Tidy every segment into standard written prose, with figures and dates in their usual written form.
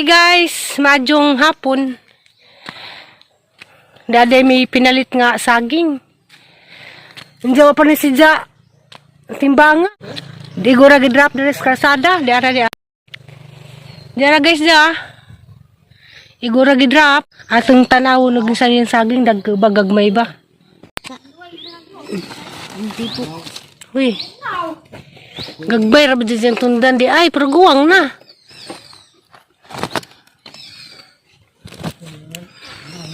Hi guys, madyong hapon. Daday may pinalit nga saging. Hindi pa ni si Ja. Timbanga. Di gura gidrop diri sa kalsada. Di ara di. Di ara guys ja. Igura gidrop. Atong tanaw nag sa yung saging dagbagagmay ba. Uy. Gagbay ra ba dyan siyang tundan di ay pero guwang na.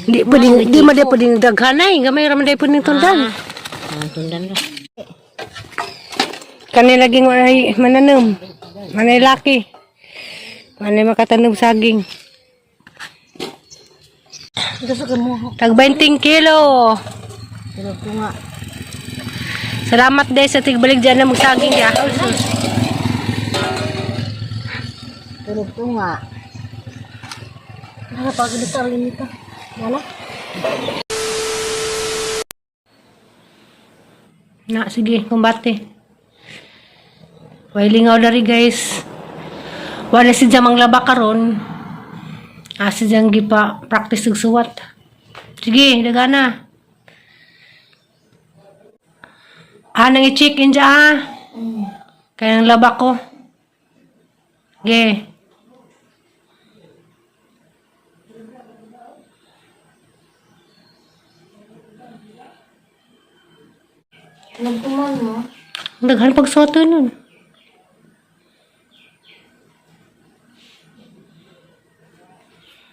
Di pa din di man di pa din daghanay, gamay ra man di pa din tundan. Ah, tundan ra. Kani laging walay mananom. Manay laki. Manay makatanom saging. Gusto ko mo. Tag 20 kilo. Pero tunga. Salamat dahil sa tigbalik dyan na magsaging ya. Pero tunga. Nakapagod sa limita. Wala. Na, sige, kumbate. Way lingaw dari guys. Wala si Jamang laba karon. Asa diyang gipa practice og suwat. Sige, dagana. Ah, nang i-check in dyan ah. Kaya ang laba ko. Sige. Nagtuman mo. Ang daghan pagsuwato nun.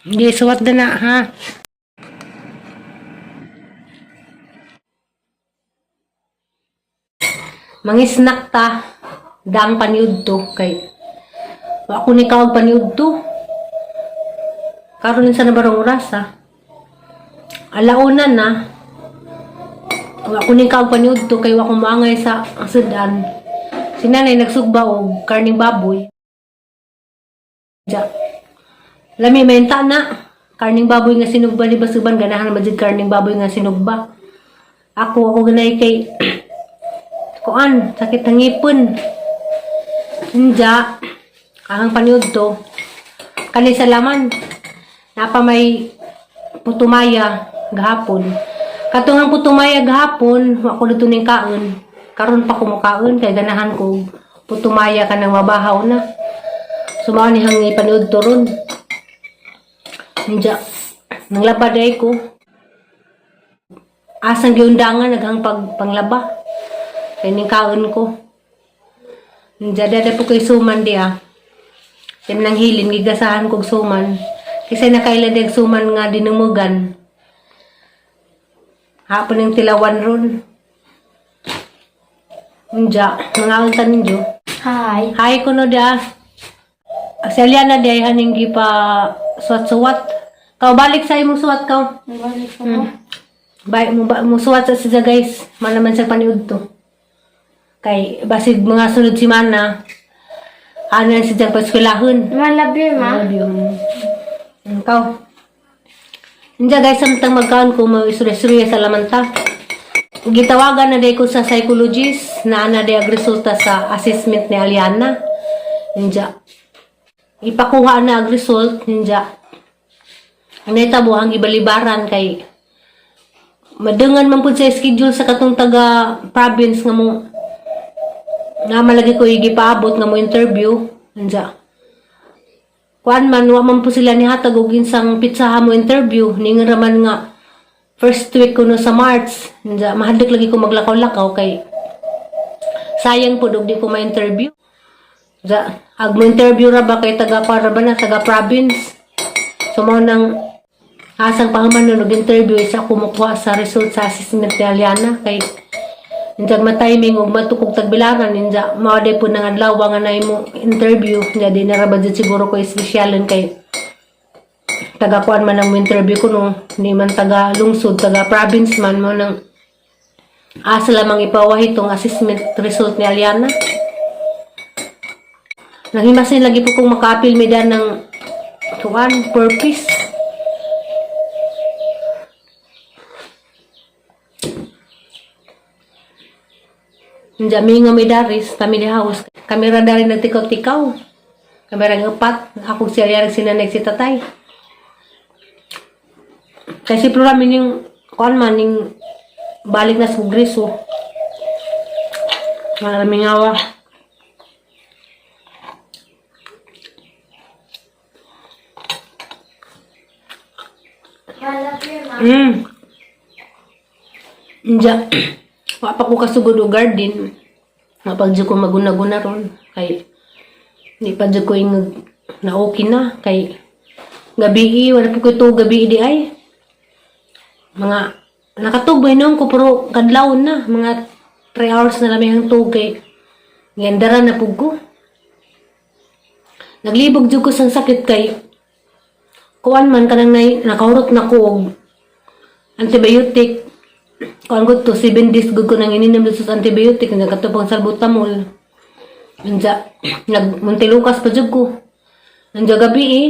Hindi, suwat na na, ha? Mangisnak ta, daang paniud to, kay wa ko ni kawag paniud to. Karon sa nabarong oras, ha? Alauna na, wa ko ni kawag paniud to, kay wa ko maangay sa sudan. Si nanay nagsugba og karning baboy. Ja. Lami menta na. Karning baboy nga sinugba ni Basuban ganahan man jud karning baboy nga sinugba. Ako ako ganay kay kuan sakit ng ngipon. Inja ang paniud to. Kani sa laman. Napa may putumaya gahapon. Katungang putumaya gahapon, wa ko dito ning kaon. Karon pa ko mokaon kay ganahan ko putumaya kanang mabahaw na. Sumao ni hang ipanood to ron. Nja, nanglaba day ko. Asang giundangan naghang pag panglaba. Kay ning kaon ko. Nja, dada po kay suman di ah. Tim nang hilin gigasahan kog suman. Kasi nakailan dag suman nga dinumugan. Hapon ng tilawan ron. Nja, mga unta ninyo. Hi. Hi kuno da. Si Aliana di ay haning gipa suwat-suwat. Kaw balik sa imong suwat kaw. Nabalik ko mo. Bay mo ba mo suwat sa siya guys. Malaman sa paniud to. Kay basig mga sunod semana. Ano na siya paskwelahon. Malabi ma. Love you. Ikaw. Hindi guys, samtang magkaon ko maisuri-isuri sa lamanta. Gitawagan na day ko sa psychologist na ana day ang resulta sa assessment ni Aliana. Ninja. Ipakuha na ang result, ninja. Ang naitabo ang ibalibaran kay madengan man pud sa schedule sa katong taga province nga mo nga malagi ko igipaabot nga mo interview. Ninja. Kuan man wa man po sila nihatag og insang pitsaha mo interview ningon ra man nga first week kuno sa March. Ninja mahadlok lagi ko maglakaw-lakaw kay sayang pud og di ko ma-interview. Ja, ag mo interview ra ba kay taga para ba na taga province. So mao nang asang pahuman nun og interview isa ako mokuha sa result sa assessment ni Aliana kay Injag matiming og matukog tagbilaran inja mao day po nang adlaw nga na imo interview inja di na ra ba jud siguro ko espesyalon kay taga kuan man ang mo interview ko no ni man taga lungsod taga province man mo nang asa lamang ipawahi tong assessment result ni Aliana. Nanghimasin lagi po kong makaapil mi dan ng kuan purpose. Inja mingo mi daris, kami ni house. Kami ra dari nagtikaw-tikaw. Kami upat. Ako si Ariana, si nanay, si tatay. Kasi Flora, mining, kuan man, ning balik na sa Greece, oh. Maraming awa. Ma, love you, ma. Inja, wa pa ko kasugod og garden. Mapag ko maguna-guna ron kay di pa jud ko ingog na okay na kay gabi wala pa ko tuog gabi di ay. Mga nakatug ba noon ko pero kadlawon na mga 3 hours na lang ang tuog kay gandara na pug ko. Naglibog jud ko sa sakit kay kuan man kanang nay, nakahurot na ko og antibiotic. Kuan ko to 7 days gud ko nang ininom dito sa antibiotic nga katupang salbutamol. Unja nag Montelucas pa jud ko. Unja gabi eh.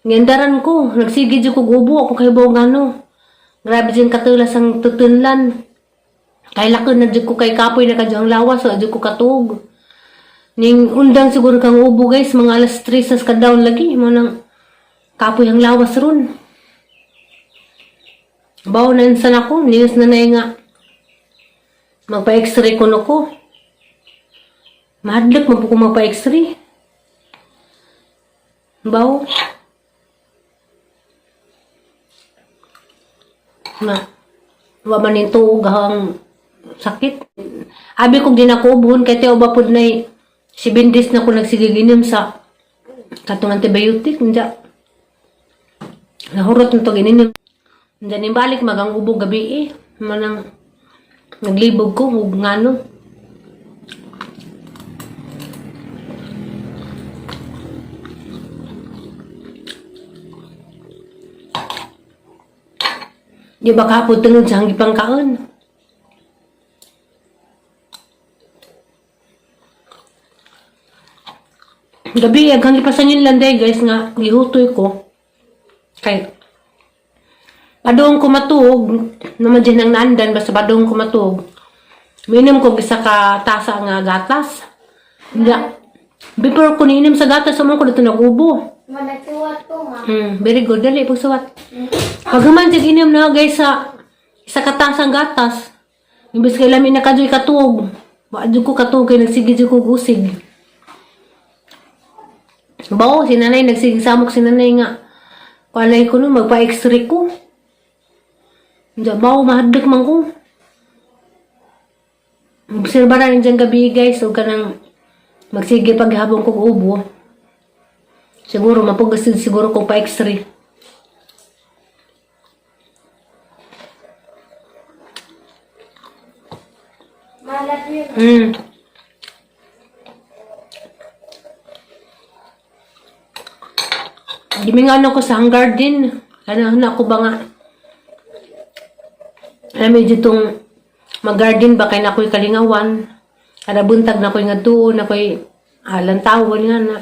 Ngandaran ko, nagsige jud ko gubo ako kay buong ano. Grabe jud katulas ang tutunlan. Kay lakon na jud ko kay kapoy na kadyo ang lawas, so jud ko katuog. Ning undang siguro kang ubo guys, mga alas 3 sa kadaon lagi mo nang kapoy ang lawas ron. Bawo na insan ako, niyos na na nga. Magpa-x-ray ko no ko. Mahadlok man po ko magpa-x-ray. Bawo. Na, wa man yung tuog ang sakit. Abi kong ginakubuhon kay tiyo ba pod nay 7 days na ko nagsigiginom sa katong antibiotic. Unja. Nahurot na to gininom. Unja balik magang ubo gabi eh. Manang naglibog ko ug ngano. Di ba kapod tungod sa hanggipang kaon? Gabi, ang hanggipasan yun lang day, guys, nga gihutoy ko. Kay, padung ko matuog, naman dyan ang naandan, basta padung ko matuog. Minom ko isa ka tasa nga gatas. Nga, before ko niinom sa gatas, sumang ko dito nag-ubo. Ma, nagsuwat ko, ma. Very good. Dali, pagsuwat. Pag human siya inom na guys sa isa ka tasang gatas, imbes kay lami na kadyo'y katuog. Wa jud ko katuog kay nagsige jud ko gusig. Bao, si nanay nagsige samok si nanay nga. Kuanay ko no magpa-x-ray ko. Diya, bao mahadlok man ko. Obserba na rin dyan gabi guys, huwag ka nang magsige paghabong kong ubo. Siguro, mapugasid siguro kong pa-x-ray. Ma, love you, ma. Gimingan ako sa hanggar din. Ano, ano ako ba nga? Alam mo, itong mag-garden ba kay na ako'y kalingawan. Kada buntag na ako'y nga doon, ako'y lantawan nga na.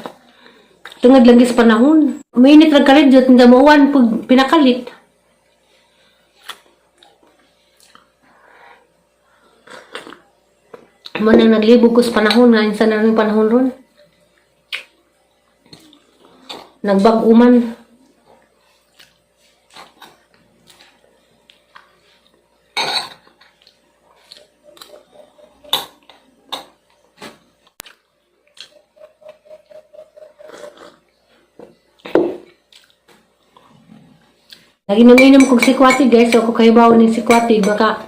Tungod lang gis panahon. Mainit lang kalit, jud hindi mo uwan pag pinakalit. Mo nang naglibog ko sa panahon nga insan na rin panahon ron. Nagbag-uman. Naginom-inom kog sikwati guys, so ako kahibaw ning sikwati baka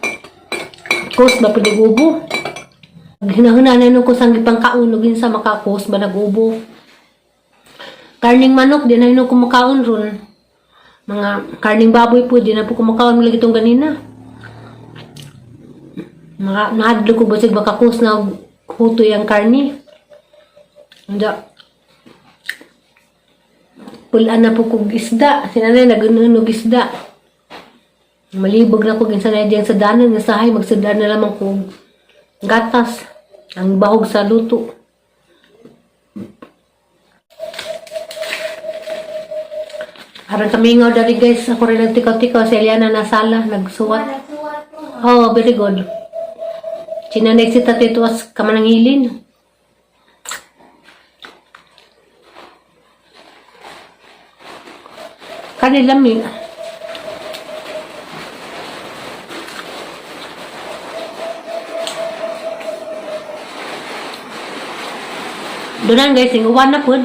kos ba pud ubo. Hinahuna na nung ko sang gipangkaon ug insa makakos ba nag-ubo. Karning manok di na hinuon ko makaon ron. Mga karning baboy po di na po kumakaon lagi itong ganina. Mga nahadlok ko basig baka kus na og hutoy ang karni. Unda. Pulaan na po kog isda. Sinanay nagununog isda. Malibog na ko ginsa na diyan sa danan nga sahay magsudan na lamang kog gatas ang bahog sa luto. Aron kamingaw dari guys, ako rin nagtikaw-tikaw si Eliana nasala nagsuwat. Ma, nagsuwat ko, ma. Oh, very good. Sinanay si Tate Tuas kamanangilin. Kanila mi. Doon guys, yung uwan na po.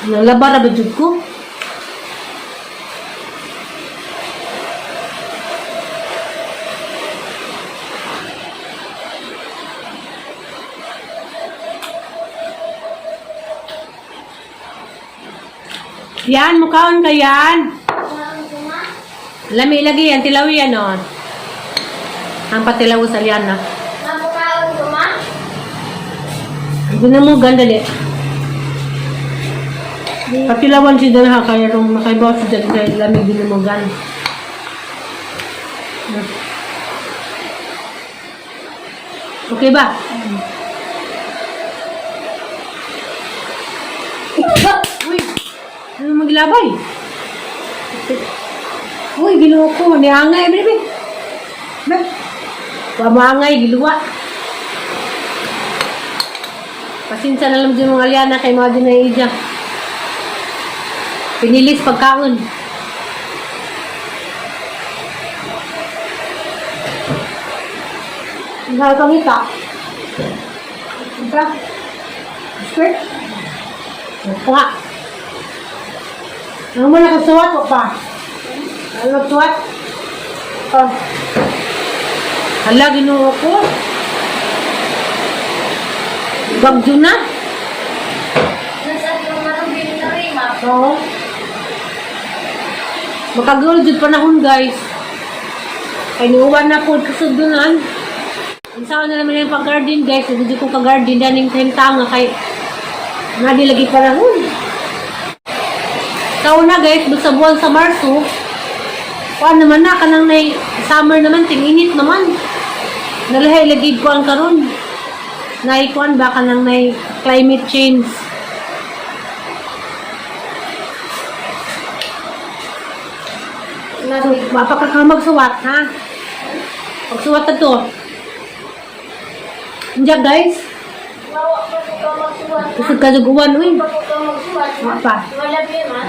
Nalaba ra ba jud ko? Yan, mukhaon ka yan. Kaon ko, ma. Lami lagi yan, tilawi yan o. Ang patilaw sa liyan na. Ma, mukaon ko, ma. Guna mo, gandali. Patilawan si Dana kaya rong makaibaw si Dana kaya lami ginumugan. Okay ba? Uy! Ano maglabay? Uy, giluwa ko. Niangay, baby. Be. Pamangay, giluwa. Pasensya na lang dyan mga aliana kay mga din na ija. Pinilis pagkaon. Mahal kang ita. Ita. Skirt. Kuha. Ano mo nakasuwat o pa? Ano nagsuwat? Oh. Hala, ginoo ko. Bagyo na. Nasa manong na rin, ma. Oo. Makagol jud panahon, guys. Kay niuwan na po kasudunan. Unsa na naman yung pag-garden, guys. Hindi ko ka-garden daning time tanga kay nga di lagi panahon. Taon na, guys, basta buwan sa Marso. Kuan naman na kanang nay summer naman ting-init naman. Nalahay lagi kuan karon. Nay kuan ba kanang nay climate change. So, mapakakamagsuwat, ha? Pagsuwat na to. Diyan, guys. Mawa pa ko ka magsuwat, ma. Kusog ka duguan, uy. Pa ko ka magsuwat, ma. Wa pa. Wala ba, ma?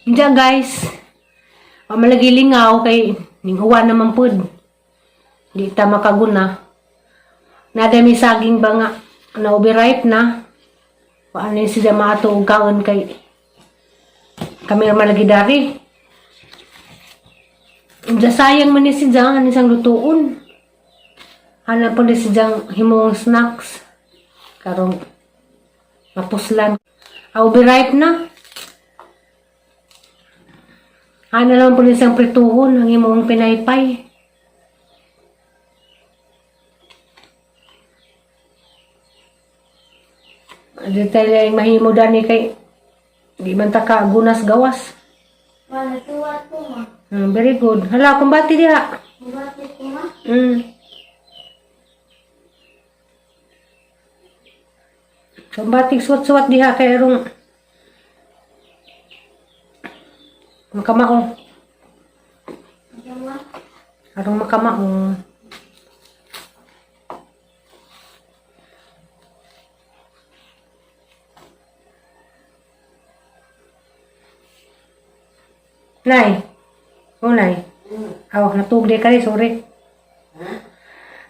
Diyan, guys. Pamalagi lingaw kay ninghuwan naman pud. Di ta makaguna. Nadami saging ba nga na overripe na. Paano yung sila maato og kaon kay kami ra malagi dari. Diyan sayang man ni si Jang, ano siyang lutuon. Hanap po ni si Jang himong snacks. Karong mapuslan. Ah, overripe na. Ano lang po siyang prituhon, ang imong pinaypay. Di tayo yung mahimo dani kay di man ta ka gunas gawas. Ma, nasuwat ko, ma. Very good. Hala, kumbati diha. Bakit ko, ma? Kumbati suwat-suwat diha kay arong makamao. Ano, ma? Arong makamao. Nay. Oh, nay. Aw, natugde ka rin. Sorry.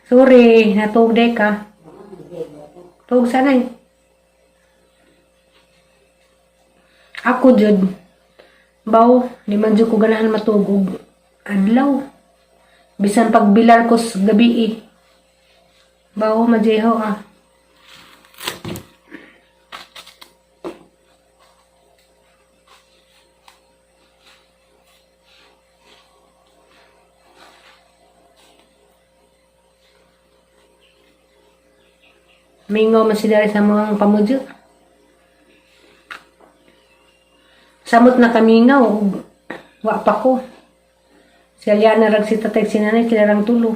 Sorry, natugde ka. Tug sa nay. Ako jud. Baw, di man jud ko ganahan matugog. Adlaw. Bisan pagbilar ko sa gabi eh. Baw, majeho ah. Mingaw man sila sa mga pamudyo. Samot na kamingaw, ug wa pa ko. Si Aliana rag si tatay si nanay sila rang tulo.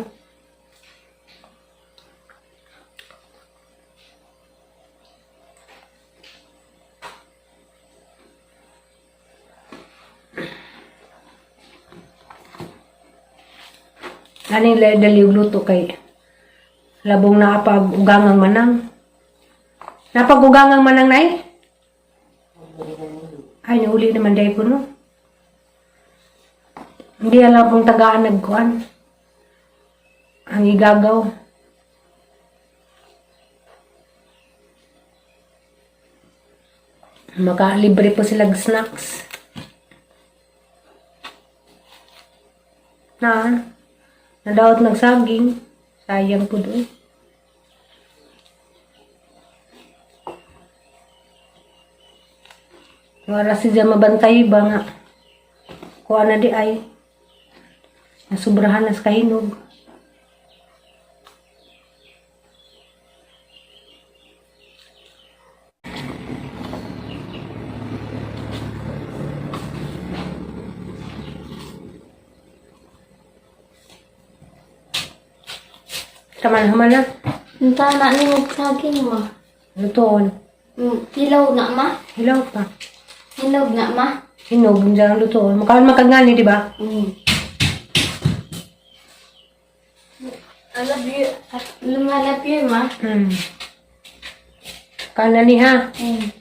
Aning dali og luto kay labong naa pa ugangang manang. Napagugangang manang nay? Ay, nauli naman dahil ko, no? Hindi alam kung tagaan nagkuan. Ang igagaw. Makalibre po sila og snacks. Na, nadaot ng saging. Sayang po doon. Wala siya mabantay ba nga. Kuha na di ay. Nasubrahan na sa kahinog. Taman na. Unta na ni mo saging ma. Lutoon. Hilaw na ma. Hilaw pa. Hilaw na ma. Hinog, hindi ang lutoon. Makaon makagani, di ba? I love you. Lumalap you ma. Kanan ni ha.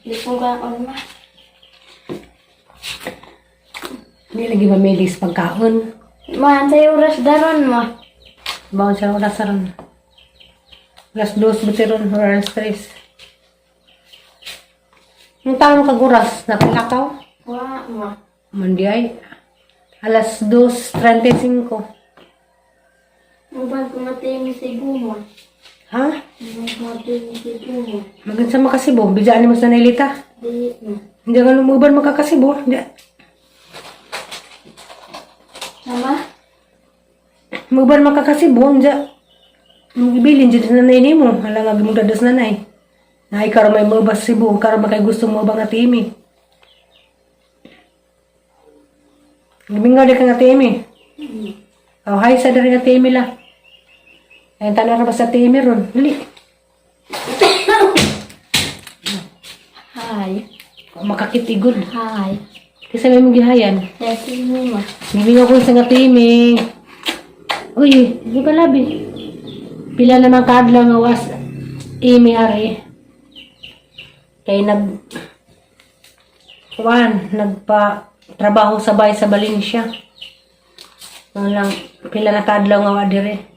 Di ko ka ma. Hindi lagi mamilis pagkaon. Ma, sa oras daron ma. Bawon siya oras ron. Alas 2 buti ron, or alas 3. Yung taon kag oras, nakalakaw? Wa ma. Mandi ay. Alas 2:35. Uban ko matay mi sa ma. Ha? Uban ko matay mi sa ma. Magansa makasibo. Bidyan mo sa nailita. Di ma. Hindi ka lumuban makakasibo. Hindi. Mama? Muban makakasibo. Hindi. Ibilin dyan sa nanay ni mo. Hala nga mong dadas nanay. Nay, karon may mabas sibo. Karon makay gusto mo bang ati imi. Gimingaw di ka nga ati imi. Oh, hi sa dari nga ati imi la. Ay, tanaw ra ba sa ati imi ron? Dali. Hi. Makakitigod. Hi. Kasi may mong gihayan. Dati mo ma. Gimingaw ko sa nga ati imi. Uy, di ba labi? Pila naman kaadlaw nga was imi ari. Kay nag kuan, nagpa trabaho sabay sa Valencia. Ano lang, pila na kaadlaw nga wa dire.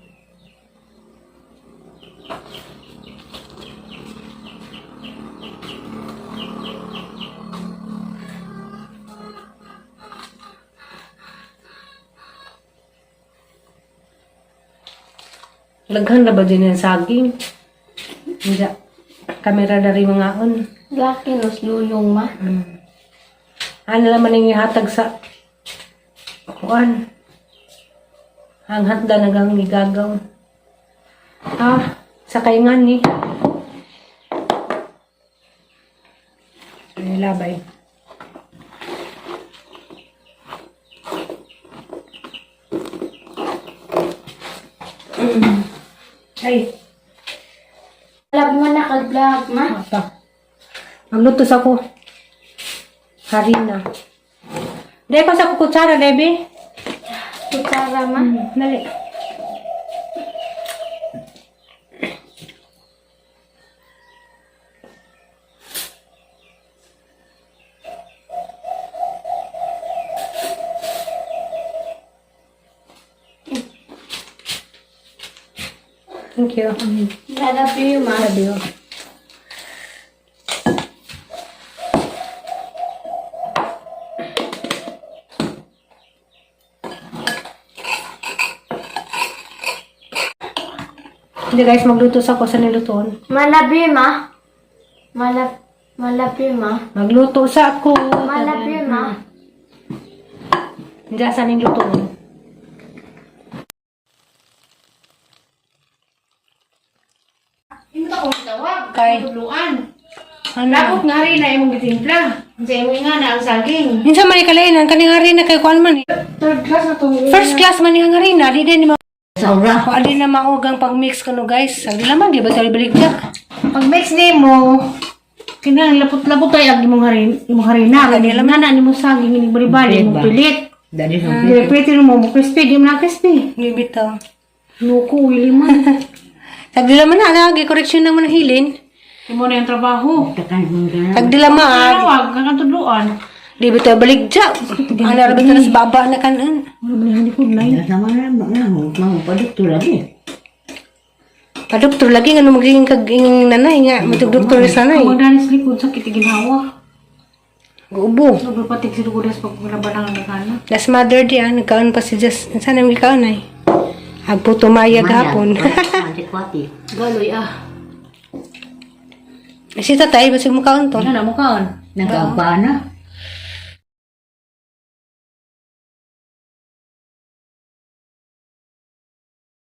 Laghan na ba din ang saging? Hindi. Kamera na rin mga on. Laki nos lulong ma. Ano naman ang ihatag sa kuan? Ang hatda nagang gigagaw. Ah, sa kaingan ni. Ay, labay. Ay, Love mo na kag-vlog ma. apa. Magluto sa ko. Harina. Dahil pa sa kukutsara, Debbie. Kutsara ma. Dali. Thank you. I love you ma. Love you. Hindi guys, magluto sa ako sa nilutoon. Ma love you ma. Ma love you ma. Magluto sa ako. Ma love you ma. Hindi sa nilutoon. Imo ta kong tawag. Kay. Tuluan. Ano? Lapot nga rin na imong gitimpla. Unsa imong nga na ang saging. Minsan man ikalainan, kaning harina kay kuan man eh. Third class na to. First class man yung harina, di din ma Wa di na maugang pag-mix kuno guys. Ang laman di ba sa balik jack? Pag mix nimo, kinahanglan lapot-lapot ay ang imong harina, imong harina. Kay nga na nimo saging ining bali-bali imong pilit. Dali sa Dili mo mo crispy, di mo na crispy. Di bitaw. Nuko wili man. Sabi naman na, lagi correction naman ang hilin. Imo na yung trabaho. Tagdila maag. Tawag, kakatudluan. Di ba tayo baligja? Ano ra ba tayo sa baba na kanan? Wala ba na likod na yun? Padoktor lagi nga magiging kag inging nanay nga matugdoktor ni sanay. Ang magdanis likod, sakit ginhawa. Gubo. Sobrang patig si Lugudas pag laban ang nagana. Last mother di ah, nagkaon pa si Jess. Sana may kaon ay. Agpo tumaya gahapon. Galoy ah. Si tatay, basig mo kaon to. Ano na mo kaon? Nagkampana.